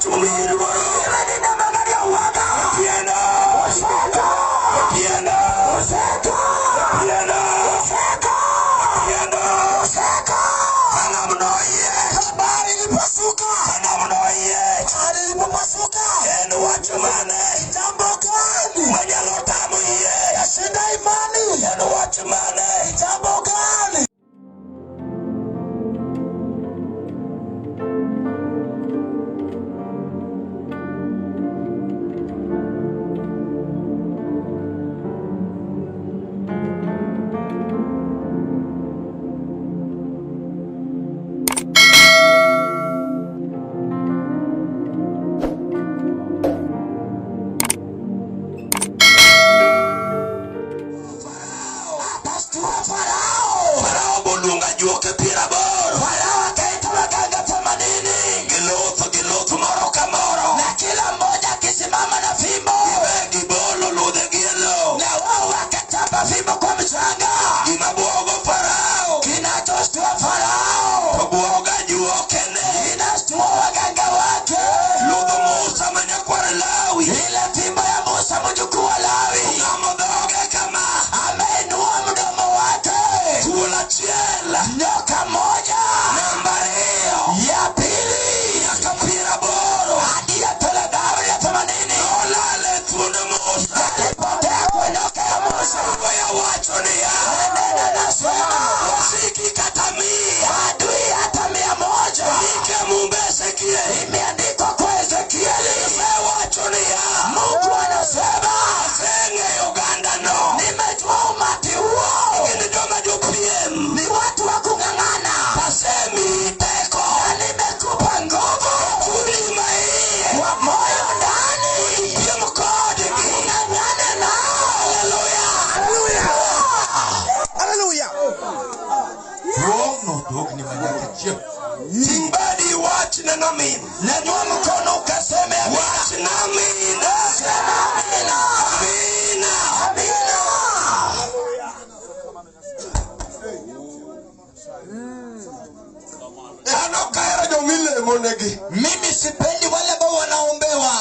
wach momiyi luoro. Otieno. Otieno. Otieno. Otieno. Ka nam noyiech. Bahari ilipasuka, Ka nam noyiech. bahari ilipopasuka, En wach mane jambo gani manyalo tamo yie? yashinda imani? En wach mane? Jambo gani? Akashtua Farao. Farao boluongo ajuoke 80. Farao akaita waganga 80 Gi luth moro ka moro. Na kila mmoja akisimama na fimbo, Gibe gibolo ludhegi e lowo. Na wao wakachapa fimbo kwa mchanga. Gima bwogo Farao. Kinachoshtua Farao To bwogo ajuokene. inashtua waganga wake. Ludh Musa ma nyakwar Lawi. Ile fimbo ya Musa mjukuu wa Lawi, Ogamo dhoge kama. Ameinua mdomo wake. Thuol achiel. Nyoka moja, Namba 2. Ya pili, Nyaka 80. Hadi ya 80. Nolal e thuond Musa. Alipotea kwa nyoka ya Musa. Wuoya wacho niya. Neno nasema Wasiki kata 100. Adui hata 100. Ndike Mumba Ezekiel. Imeandikwa kwa Ezekieli. Nyasaye wacho niya. Mungu anasema Aseng'eyo ogandano. Nimejua umati huo Gin joma jopiem. Ni watu wa kung'ang'ana, Asemiyi teko. Na nimekupa nguvu Chunyi maiye. Kwa moyo ndani Ipiem kodgi. Ung'ang'ane nao. Haleluya. Haleluya. Duong' odogni manyaka chieng'. Ting' badi iwach neno amin. Nyanyua mkono ukaseme amina. Wach na amina. Sema amina. Amina. Amina. An ok ahero jomilemonegi. Mimi sipendi wale ambao wanaombewa.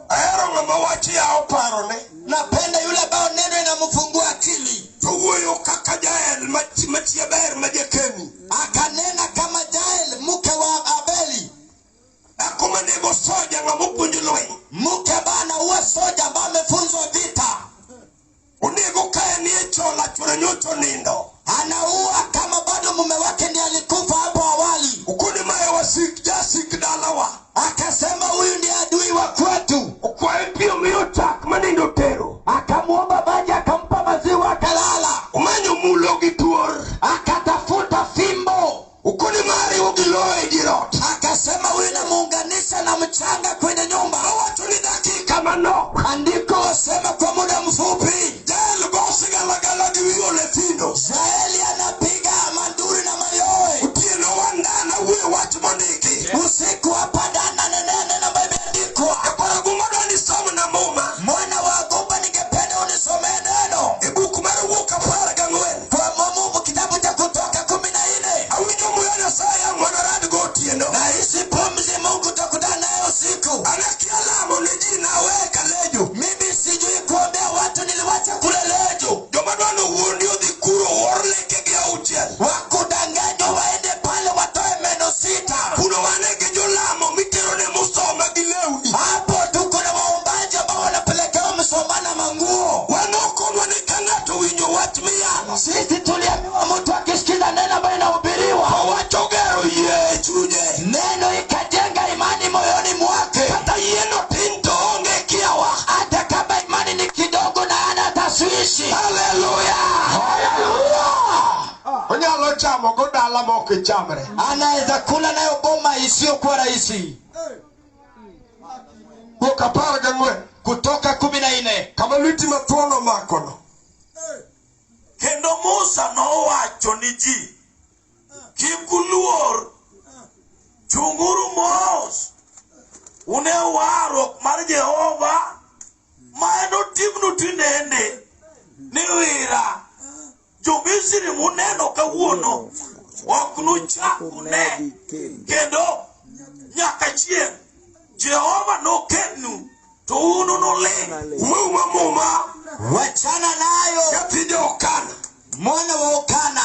Ahero ng'ama wach yawo parone. Napenda yule ambao neno inamfungua akili. To wuoyo kaka Jael machie ber ma jakeni. Akanena kama Jael mke wa Abeli. Dhako manego soja ng'ama opuonj lweny. Mke ambaye anaua soja ambaye amefunzwa vita. Onego ka en e chola chuore nyocha onindo. Anaua kama bado mume wake ndiye alikufa hapo awali. Okoni mae wasik jasik dalawa. Akasema huyu ndiye adui wa kwetu. Okwaye pi omiyo chak manindo tero. Akamuomba maji akampa maziwa akalala. Omanyo mulo gi tuor. Akatafuta fimbo. Okoni mariwo gi lowo e dier ot. Akasema huyu namuunganisha na mchanga kwenye nyumba. Owacho ni dakika manok. Andiko wasema kwa muda mfupi. Jael go sigalagala gi wiye olefino. Jaeli anapiga manduri na mayowe. Otieno wandana wuoyo wach mondiki. Usiku hapa ndana nenene neno ambayo imeandikwa. Nyakwar Agumba dwa ni isomna muma. Mwana wa Agumba ningependa unisomee neno. E buk mar Wuok 14. Kwa Mungu kitabu cha Kutoka 14. Awinjo muya Nyasaye ang' wanorad go otieno. Nahisi pumzi Mungu tutakutana naye usiku. An akia lamo ne ji nawe Kalejo. Mimi sijui kuombea watu niliwacha kule Lejo. Joma dwa nowuondi odhi kuro oor lekegi 6. Wakudanganywa waende pale watoe meno 6. Kuno wane gi jolamo mitero ne musoma gi lewni. Hapo tuko na waombaji ambao wanapelekewa msoma na manguo. Wan okonwa ni ka ng'ato owinjo wach miyalo. Sisi tuliambiwa mtu akisikiza neno ambayo inahubiriwa. Owacho gero yie e chunye. Neno ikajenga imani moyoni mwake. Kata yieno tin to onge kiawa. Hata kama imani ni kidogo na hana taswishi. Haleluya. Haleluya. Onyalo chamo go dala ma ok ichamre. Anaweza kula nayo boma isiyokuwa rahisi. Wuok 14. Kutoka 14. Kama lweti mathuon omakono. Kendo Musa nowacho ni ji, kik uluor, chunguru mos, une warruok mar Jehova ma enotimnu tinende ni wira. Jo-Misri muneno kawuono ok nuchak une kendo nyaka chieng'. Jehova nokelnu to un unuling'. Weuma muma Wachana nayo nyathi jokana. mwana wa Okana.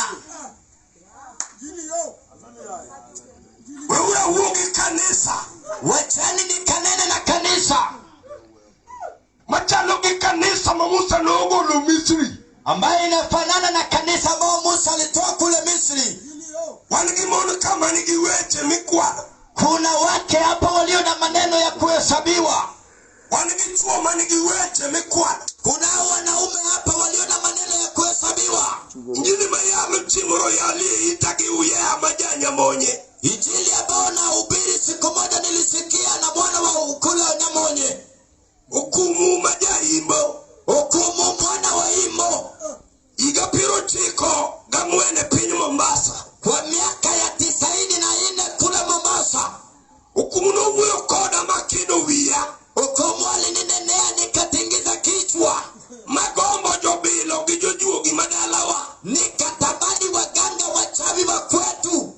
Weura wuo gi kanisa Wachani nikanene na kanisa machalo gi kanisa ma Musa nogolo Misri. ambayo inafanana na kanisa ambao Musa alitoa kule Misri. Wan gi mon kama nigi weche mikwalo. Kuna wake hapa walio na maneno ya kuhesabiwa. Wan gi chwo manigi weche mikwalo. Kunao wanaume hapa walio na maneno ya kuhesabiwa. Injili mayalo chieng' royali ita gi uyea ma janyamonye. Injili ambayo nahubiri siku moja nilisikia na mwana wa ukule wa Nyamonye, Okumu ma jaimbo. Okumu mwana wa Imo, Higa piero ochiko gang'wen e piny Mombasa. kwa miaka ya 94 kule Mombasa. Okumu nowuoyo koda makino wiya. Okumu alininenea nikatingiza kichwa, Magombo jobilo gi jojuogi madalawa. nikatamani waganga wachawi wa kwetu,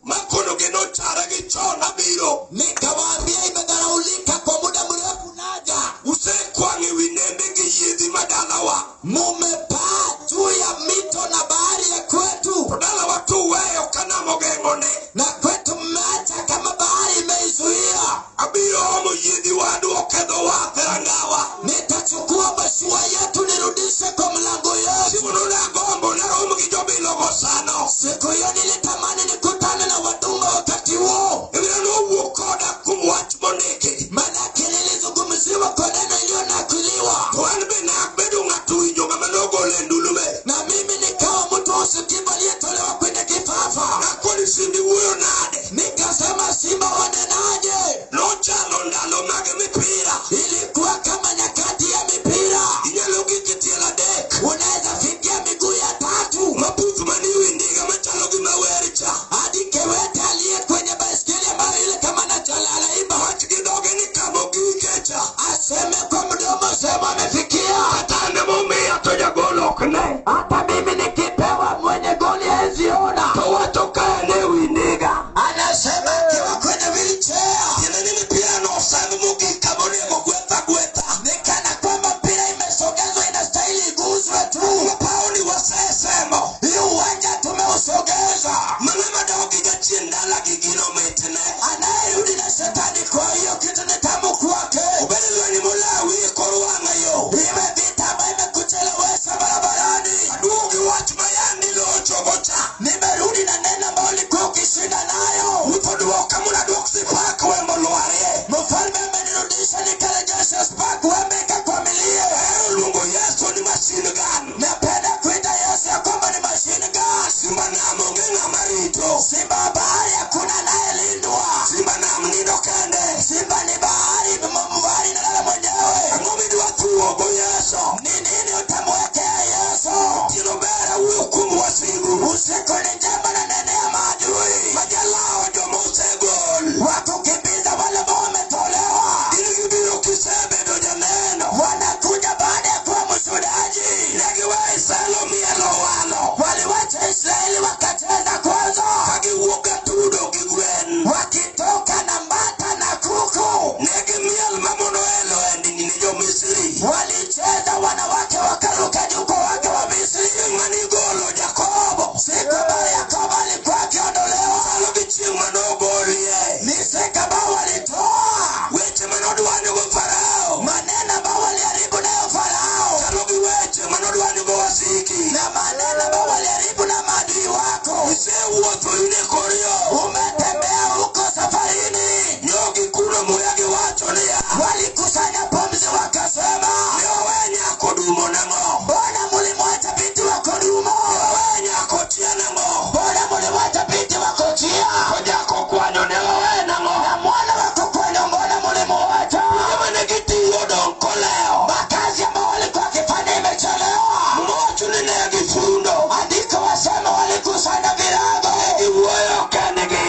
Makono gi nochara gi chon abiro. nikawaambia imedharaulika kwa muda mrefu, naja Usekwang' ewi nembe gi yiedhi madalawa. mumepaa juu ya mito na bahari ya To kwetu, dalawa tuweyo ka nam ogeng'one. na kwetu mmeacha kama bahari imeizuia. Abiro omo yiedhi wadu oketho wath e rangawa. Nitachukua mashua yetu nirudishe kwa mlango yetu. Chieng'no nagombo narom gi jobilogo sano. Siku hiyo nilitamani nikutane na wadunga wakati huo, Ebiro nowuok koda kuom wach mondiki. manake nilizungumziwa kwa neno iliyonakiliwa, To an be nabedo ng'ato winjo ng'ama nogolo e ndulume. na mimi nikawa mtu wa usikivu aliyetolewa kwenye kifafa. Nakoni simbi wuoyo nade. Nikasema, simba wanenaje? Nochalo ndalo mag mipira. Ilikuwa kama nyakati ya mipira, Inyalo gik e tielo adek. unaweza fikia miguu ya tatu Maputh manie wi ndiga machalo gi mawer cha. hadi kiwete aliye kwenye baiskeli ambayo ile kama anaimba Wach gi dhoge ni kamogike cha. aseme kwa mdomo, sema amefikia. Kata an emomiya to jagol ok ne. Hata mimi nikipewa mwenye goli hawezi ona. To wacho ka en e wi ndiga. Anasema akiwa kwenye wheelchair, Tiende ni mipira no osand mogik kamonego gweth agwetha. ni kana kwamba mpira imesogezwa, inastahili iguzwe tu. Paw ni wasesemo. Hii uwanja tumeusogeza, Mana madok gi jachien dala gi gino mitne. anayerudi na shetani, kwa hiyo kitu ni tamu kwake. Obed lweny molawi e kor wang'a yo. Iwe vita ambayo imekuchelewesha barabarani, Aduogo gi wach ma yandi lochogo cha. nimerudi na neno ambayo ulikuwa ukishinda nayo. Ruoth odwoka mondo aduok sipak wembo lwarie. Mfalme amenirudisha nikarejesha spark wembe ikakwamilie. Ahero luongo Yesu ni machine gun. Napenda kuita Yesu ya kwamba ni machine gun. Simba nam onge ng'ama rito. Simba wa bahari hakuna anayelindwa. Simba nam nindo kende. Simba ni bahari, bahari inalala mwenyewe. Ang'o midwa thuogo Yesu? Ni nini utamwekea Yesu? Otieno ber awuoyo kuom wasigu. Usiku ni njema na nenea maadui Ma jalawo joma osegol. wakukimbiza wale ambao wametolewa. Gin gibiro kisebedo janeno. Wanakuja baada ya kuwa mshuhudaji. Ne giweyo Israel omielo walo. Waliwacha Israeli wakacheza kwanza, Ka giwuok gatudo gi gwen. wakitoka na mbata na kuku. Ne gimiel ma mondo elo e ndini ni jo-Misri. Walicheza wanawake wakaruka juu kwa wake wa Misri. Chieng' manigolo Jakobo. Siku ambayo Yakobo alikuwa akiondolewa Chalo gi chieng' manogolie. ni siku ambayo walitoa Weche manodwanyogo Farao. maneno ambayo waliharibu nayo Farao Chalo gi weche manodwanyogo wasiki. na maneno ambayo waliharibu na maadui wako. Isewuotho in e kor yo. Umetembea huko safarini, Nyogi kuno muya giwacho niya. walikusanya pumzi wakasema, Ne owe nyako dumo nang'o? mbona mulimwacha binti wako dumo? Ne owe nyako chia nang'o? Mbona mulimwacha binti wako chia? To jako kwanyo ne owe nang'o? Na mwana wako kwenu mbona mulimuacha? Tije mane gitiyo dong' kolewo. Makazi ambayo walikuwa wakifanya imechelewa. Muma wacho ni ne gifundo. Andiko wasema walikusanya virago, Ne giwuoyo kendgi.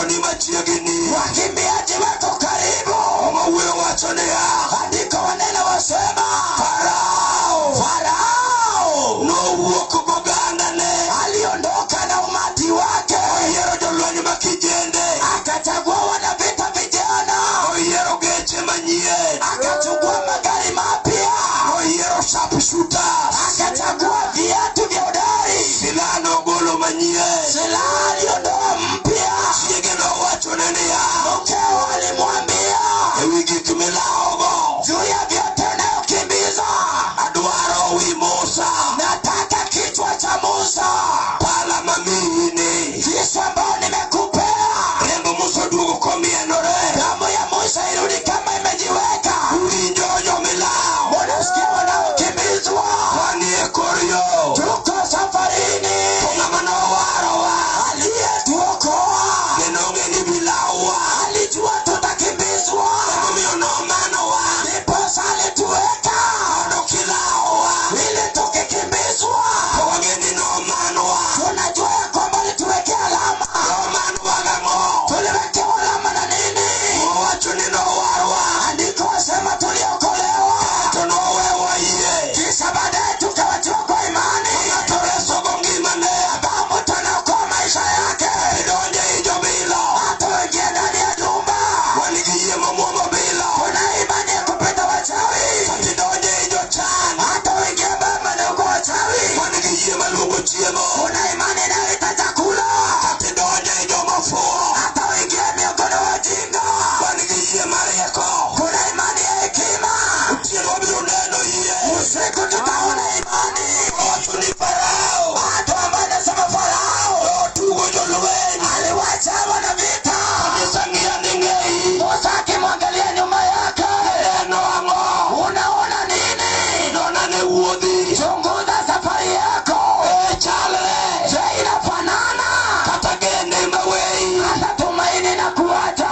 ni machiegni. Wakimbiaji wako karibu. Muma wuoyo wacho niya, Andiko wanena wasema, Farao Farao nowuok gogandane, aliondoka na umati wake, oyiero jolweny ma kijende, akachagua wanavita vijana, oyiero geche manyien, akachukua magari mapya, oyiero sharpshooters, akachagua viatu vya udari, silaha nogolo manyien. silaha aliondoa mpya. Chiege nowachone niya, Mkeo alimwambia ewi gik milawogo, juu ya vyote unayokimbiza, adwaro wi Musa, nataka kichwa cha Musa, pala mamiyini. kisu ambao nimekupea. Remb Musa oduogo komienore, Damu ya Musa irudi kama imejiweka. winjo jomilawo, Unasikia wanaokimbizwa, wanie kor yo, tuko safarini. to ng'ama nowarowa, Aliyetuokoa ne nong'e ni bilawowa, alijua tutakimbizwa, emomiyo nomanowa, ndiposa alituweka mondo kilawowa, ili tukikimbizwa, to wang'e ni nomanwa. tunajua ya kwamba alituwekea alama. Nomanwa gang'o? Tuliwekewa alama na nini? Owacho ni nowarwa, Andiko wasema tuliokolewa, to nowewa yie. kisha baadaye tukawachiwa kwa imani. Ng'ato resogo ngimane, Ambao mtu anaokoa maisha yake, idonje i jobilo, hata uingie ndani ya nyumba, wan gi yie momuomo bilo, kuna imani ya kupita wachawi, idonje i jochan, hata uingie baba na uko wachawi, wan gi yie maluongo chiemo, kuna imani inayoita chakula, tidonje i jomafuwo, hata uingie miongoni wa wajinga, wan gi yie mar rieko. kuna imani ya hekima. Otieno wabiro neno yie, Usiku tutaona imani. owacho ni Farao Watu ambao nasema Farao notugo jolweny, aliwacha wana vita. kanisa ng'iya ni ng'eyi, Musa akimwangalia nyuma yake, neno ang'o? unaona nini? Nona ne wuodhi, Chunguza safari yako. e chalre, Je, inafanana? kata gende maweyi, Hata tumaini na kuacha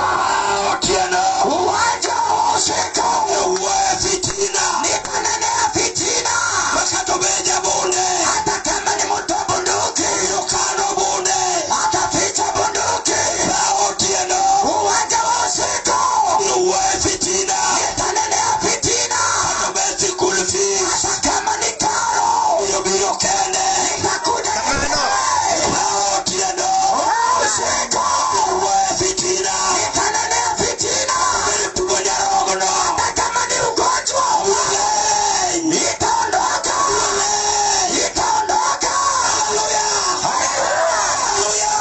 otieno uwanja wa usiku, wuoye fitina, nitanenea fitina, makata obeja bunde, hata kama ni mtu wa bunduki, okano bunde, ataficha bunduki. pa otieno Uwanja wa usiku, wuoye fitina, nitanenea fitina, kata obed sikul fees, hata kama ni karo, obiro kende, nitakuja mwenyewe. pa otieno Usiku, wuoye fitina, nitanenea fitina, bed tugo nyarogno, hata kama ni ugonjwa, leny, nitaondoka, nitaondoka. haleluya, haleluya.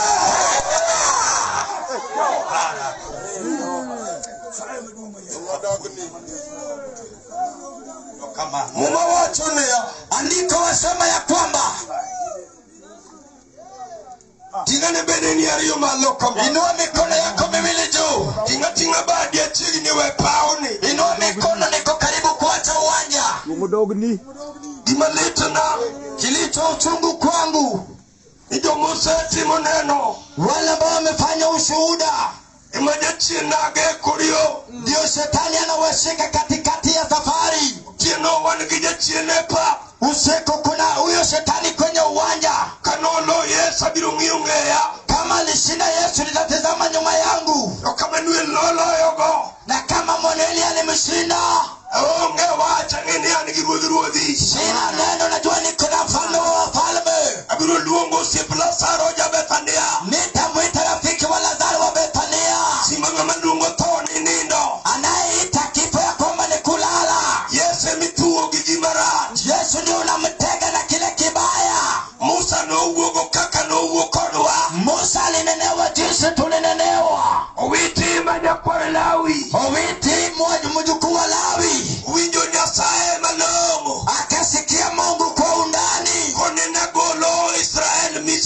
Muma wacho niya, Andiko wasema ya kwamba ting'ane bedeni ariyo malo kama, inua mikono yako miwili juu, ting'a ting'a badi achiegni we pawni. inua mikono, niko karibu kuacha uwanja. Gima litna Kilicho uchungu kwangu, ni jomosetimo neno wale ambao wamefanya ushuhuda, ema jachien nage e kor yo. ndio shetani anawashika katikati ya safari. Otieno wan gi jachien e pap. Usiku kuna huyo shetani kwenye uwanja. Kanolo Yesu abiro ng'iyo ng'eya. Kama alishinda Yesu, nitatizama nyuma yangu, To kama Manuel noloyogo, na kama Manueli alimshinda, onge wach ang'e ni an gi ruodh ruodhi. sina neno, najua niko na mfalme wa wafalme. Abiro luongo osiep Lazaro ja Bethania. Nitamwita rafiki wa Lazaro wa Bethania, Sima ng'ama luongo tho ni nindo. anayeita kifo ya kwamba ni kulala. Yesu emithuwo gi gima rach. Yesu ndio unamtega na kile kibaya. Musa nowuogo kaka nowuok kodwa. Musa alinenewa jinsi tulinenewa. Owiti ma nyakwar Lawi. Owiti mjukuu wa Lawi Winjo Nyasaye malong'o. akasikia Mungu kwa undani, Konena golo Israel Misri.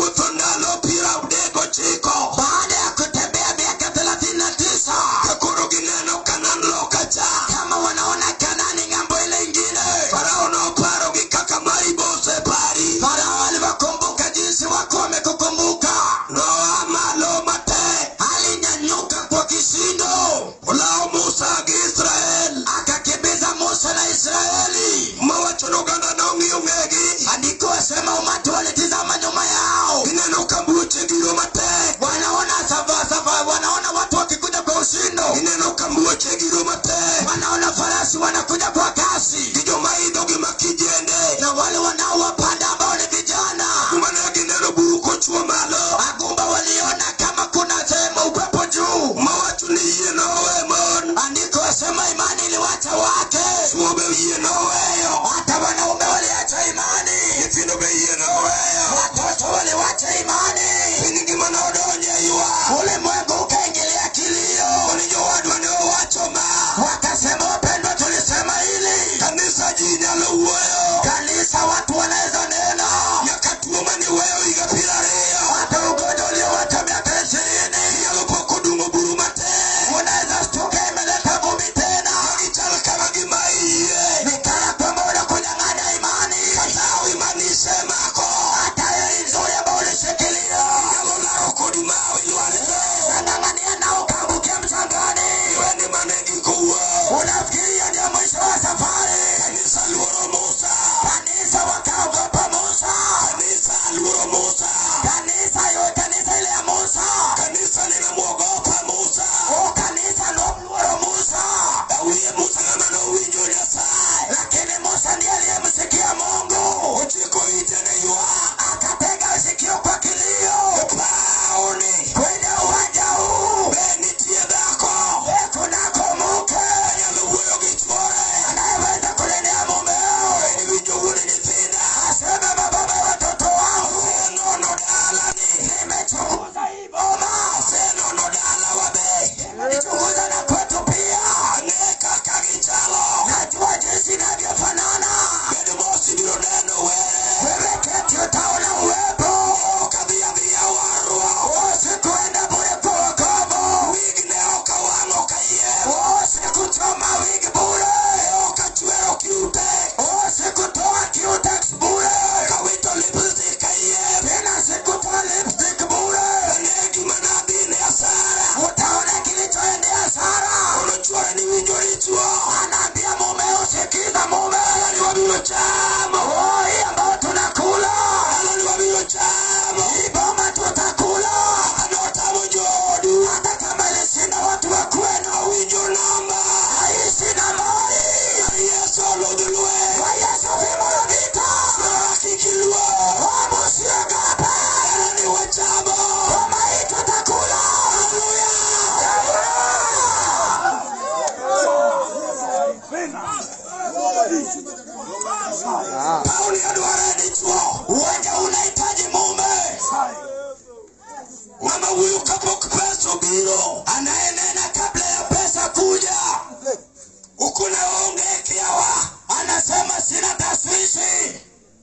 Gisewuotho ndalo 39. Baada ya kutembea miaka 39, Ka koro gineno Kanan loka cha. Kama wanaona Kanani ng'ambo ile ingine, Farao noparogi kaka Mariba osepari. Farao aliwakumbuka jinsi wako wamekukumbuka. Noa malo matek. Alinyanyuka kwa kishindo, Olawo Musa gi Israel. Akakimbiza Musa na Israeli. Mawacho noganda nong'iyo ng'egi. Andiko wasema umati walitizama nyuma yao, Gineno ka mbuoche giro matek. Wanaona safa safa, wanaona watu wakikuja kwa ushindo, Gineno ka mbuoche giro matek. Wanaona farasi wanakuja kwa kasi, Gi joma idho gi ma kijende. Na wale wanaowapanda ambao ni vijana. Kuma ne gineno buru kochwo malo. Agumba waliona kama kuna sehemu upepo juu. Mawacho ni yie nowe mon. Andiko wasema imani iliwacha wake, Chwo be yie noweyo. Hata wanaume waliacha imani, Nyithindo be yie noweyo. Watoto waliwacha imani. Piny ngima nodonjo e ywak. Ulimwengu ukaingilia kilio. Ni jowadwa ne owacho ma. Wakasema wapendwa, tulisema hili. Kanisa ji nyalo wuoyo. Kanisa watu wanaweza nena. Nyaka tuo mane weyo higa 20. Hata ugonjwa uliowacha miaka 20. Inyalo pok odung'o buru matek. Unaweza shtuka imeleta vumbi tena. Magichal kama gima iyie. Ni kana kwamba unakunyang'anya imani. Kata imani isemako. Hata hiyo nzuri ambayo ulishikilia. Inyalo laro kodi mawe lwanda. Unang'ang'ania nao ukaangukia mchangani. Iwe ni mane giko wuok. Unafikiria ndio mwisho wa safari. Kanisa luoro Musa. Kanisa wakaogopa Musa. Kanisa luoro Musa. Kanisa yo, kanisa ile ya Musa. Kanisa linamwogopa Musa. O kanisa luoro Musa. Awiye Musa ng'ama nowinjo Nyasaye. Lakini Musa ndiye aliyemsikia Mungu. Ochiko ite ne ywak. Akatega sikio kwa kilio. E paoni. Kwenye uwanja huu. Be nitie dhako. E kunako mke. Anyalo wuoyo gi chwore. Anayeweza kunenea mumeo. Be niwinjo wuon nyithinda. Aseme baba ya watoto wangu. Asenono dalani. Nimechunguza hii boma. Asenono dalawa be. Nimechunguza na kwetu pia. Ang'e kaka gichalo. Najua jinsi inavyofanana. Bed mos ibiro neno were. Wewe keti utaona uwepo. Ok adhi adhiya warruok. Usikuenda bure kwa wokovu. Wig ne ok awang'o kayiem. Usikuchoma wig bure. Ne ok achwero Cutex. Usikutoa Cutex bure. Ok awito lipstick kayiem. Tena sikutoa lipstick bure. Ane gima nadhine asara. Utaona kilichoendea Sara. Kono chwore ni winjo dichuo. Anaambia mumeo, sikiza mume. Dalani wabiro chamo. Oh, hii ambayo tunakula. Dalani wabiro chamo. Hii boma tutakula. Kata notamo joodu. Hata kama ilishinda watu wa kwenu. Awinjo namba. Haishi na mali. Mar Yesu oludh lweny. Kwa Yesu fimbo la vita. Chwora kik iluor. Oh, msiogope. Dalani wachamo. Boma hii tutakula. Haleluya. Pauni adwaro dichuo. Uwanja unahitaji mume. Ng'ama wuoyo kapok pesa obiro. Anayenena kabla ya pesa kuja. Ukuna onge kiawa. Anasema sina tashwishi.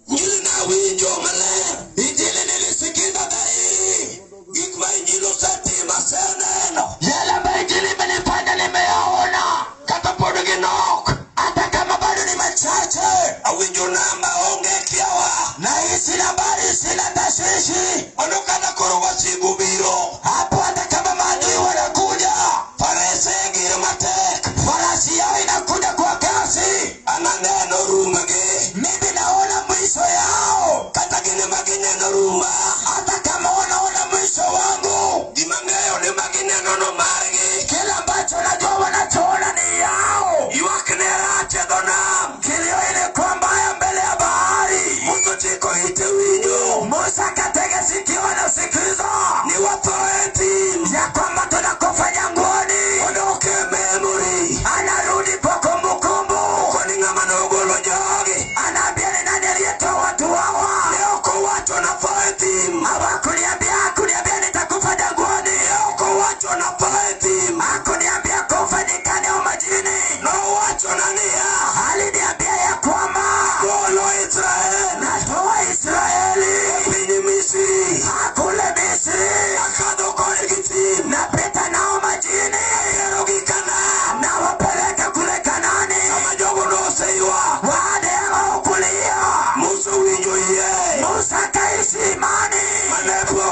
Injili nawinjo maler. Injili nilisikiza dhahiri. Gik ma injili osetimo aseneno. Yale ambayo injili imenifanya nimeyaona. Kata pod ginok. Hata kama bado ni machache. Awinjo namba onge kiawa. Nahisi nambari sina tashwishi. Mano kata koro wasigu biro. Hapo hata kama maadui wanakuja, Farese giro matek. Farasi yao inakuja kwa kasi. An aneno rumgi. Mimi naona mwisho yao. Kata gin ema gineno ruma. Hata kama wanaona mwisho wangu. Gima ang'eyo ni ma gineno no margi. Kila ambacho najua wanachoona ni yao. Ywak ne rach e dho nam. Kilio ilikuwa mbaya mbele ya bahari. Musa ochiko ite winjo. Musa akatega sikio anasikiza Ni watho e thim. Ya kwamba tunakufa jangwani. Odok e memory. Anarudi kwa kumbukumbu. Koni ng'ama nogolo jogi. Anaambia ni nani aliyetoa watu hawa. Ne ok owacho natho e thim. Hawakuniambia, hakuniambia nitakufa jangwani. Ne ok owacho natho e thim. Hakuniambia kufa nyikani au majini. Nowachona niya. Aliniambia ya kwamba Golo Israel. Natoa Israeli e piny Misri.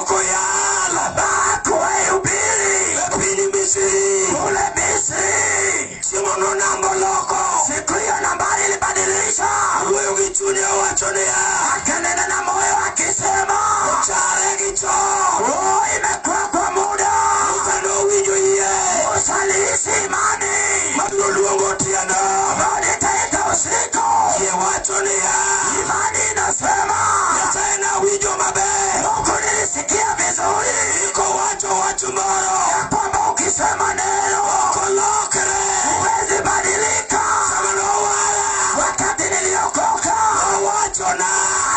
Pok oyalo. Hakuwahi hubiri E piny Misri. Kule Misri. Chieng'ono namba oloko. Siku hiyo nambari ilibadilisha. Owuoyo gi chunye owacho niya. Akanena na moyo akisema, Ochare gi chon. Oh, imekuwa kwa muda. Musa nowinjo yie. Musa alihisi imani. Mabiro luongo otieno. Ambayo nitaita usiku. Yie wacho niya. Imani inasema, Nyasaye nawinjo maber. Mungu nilisikia vizuri Kowacho wach moro. Ya kwamba ukisema neno Ok olokre. Huwezi badilika. Sama nowara. Wakati niliokoka Nowachona.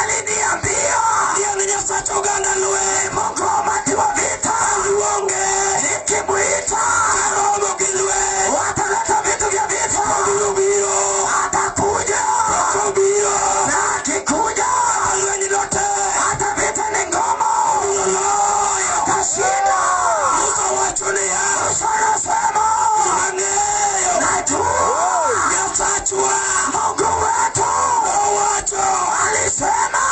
Aliniambia Ni an Nyasach oganda lweny. Mungu wa umati wa vita. Aluonge. Nikimwita Karomo gi lweny. Wataleta vitu vya vita. Obiro biro. Atakuja. Ok obiro. Na akikuja Lweny notek. Hata vita ni ngumu. Obiro loyo. Atashinda. Musa wacho niya. Musa anasema, Nang'eyo. Najua Nyasachwa. Mungu wetu Nowacho. Alisema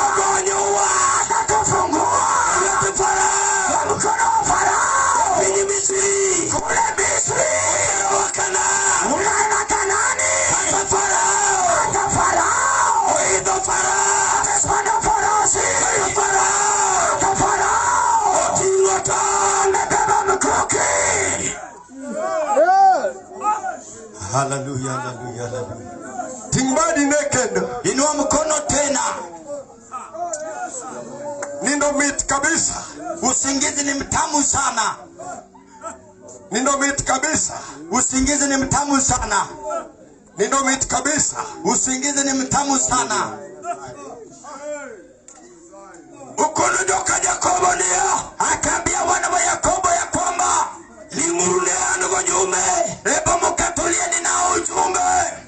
Ogonyowa. Atatufungua Lwet Farao. Kwa mkono wa Farao. Piny Misri. Kule Misri. Oterowa Kanaan. Unaenda Kanani. Kata Farao. Hata Farao. Oidho faras. Amepanda farasi. Kata Farao. Hata Farao. Oting'o tong'. Amebeba mkuki. Haleluya, haleluya, haleluya. Ting' badi ne kendo. Inua mkono tena. Nindo mit kabisa. Usingizi ni mtamu sana. Nindo mit kabisa. Usingizi ni mtamu sana. Nindo mit kabisa. Usingizi ni mtamu sana. Okono joka Jakobo niya. Akaambia wana wa Yakobo ya kwamba Ling'uru ne an gojumbe. Hebu mkatulie, ninao ujumbe.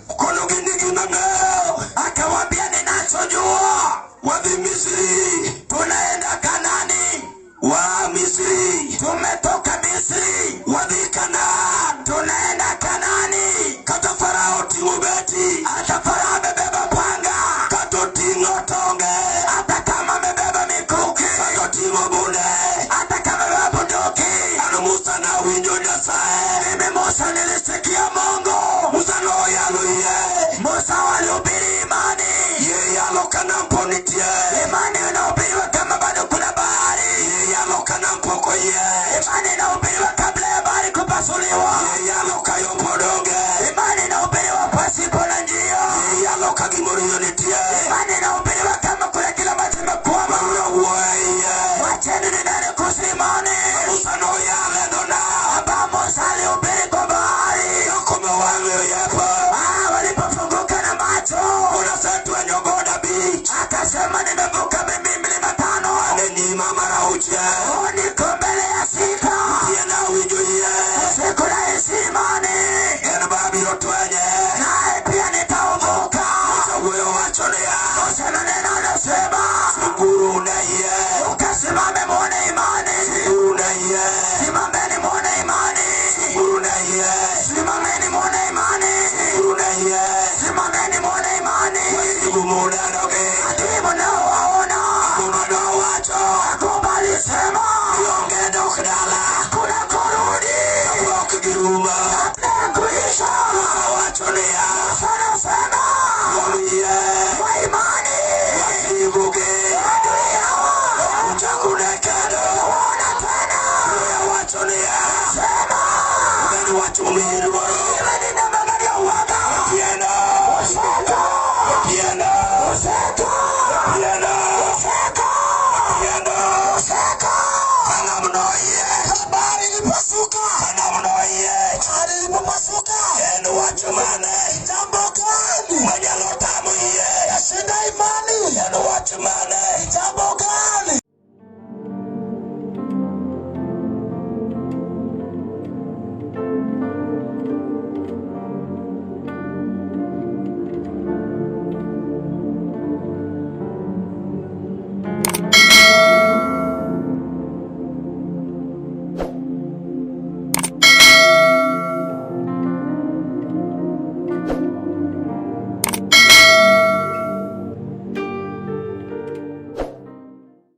Okonogi ni gima ang'eyo. Akawaambia ninachojua, Wadhi Misri. Tunaenda Kanani. Waa Misri. Tumetoka Misri. Wadhi Kanaan. Tunaenda Kanani. Kata Farao oting'o beti. Hata Farao amebeba panga. Kata oting'o tonge. Hata kama amebeba mikuki. Kata oting'o bunde. Hata kama amebeba bunduki. An Musa nawinjo Nyasaye. Mimi Musa nilisikia Mungu. Musa noyalo yie. Musa walihubiri imani. Yie yalo ka nam pod nitie. Imani inahubiriwa kama bado kuna bahari. Yie yalo ka nam pok oyiech. Imani inahubiriwa kabla ya bahari kupasuliwa. Yie yalo ka yo pod onge. Imani inahubiriwa pasipo na njia. Yie yalo ka gimoro nitie. Imani inahubiriwa kama kuna kila ambacho imekwama. Weuru awuoyo e iye. Wacheni ninene kuhusu imani.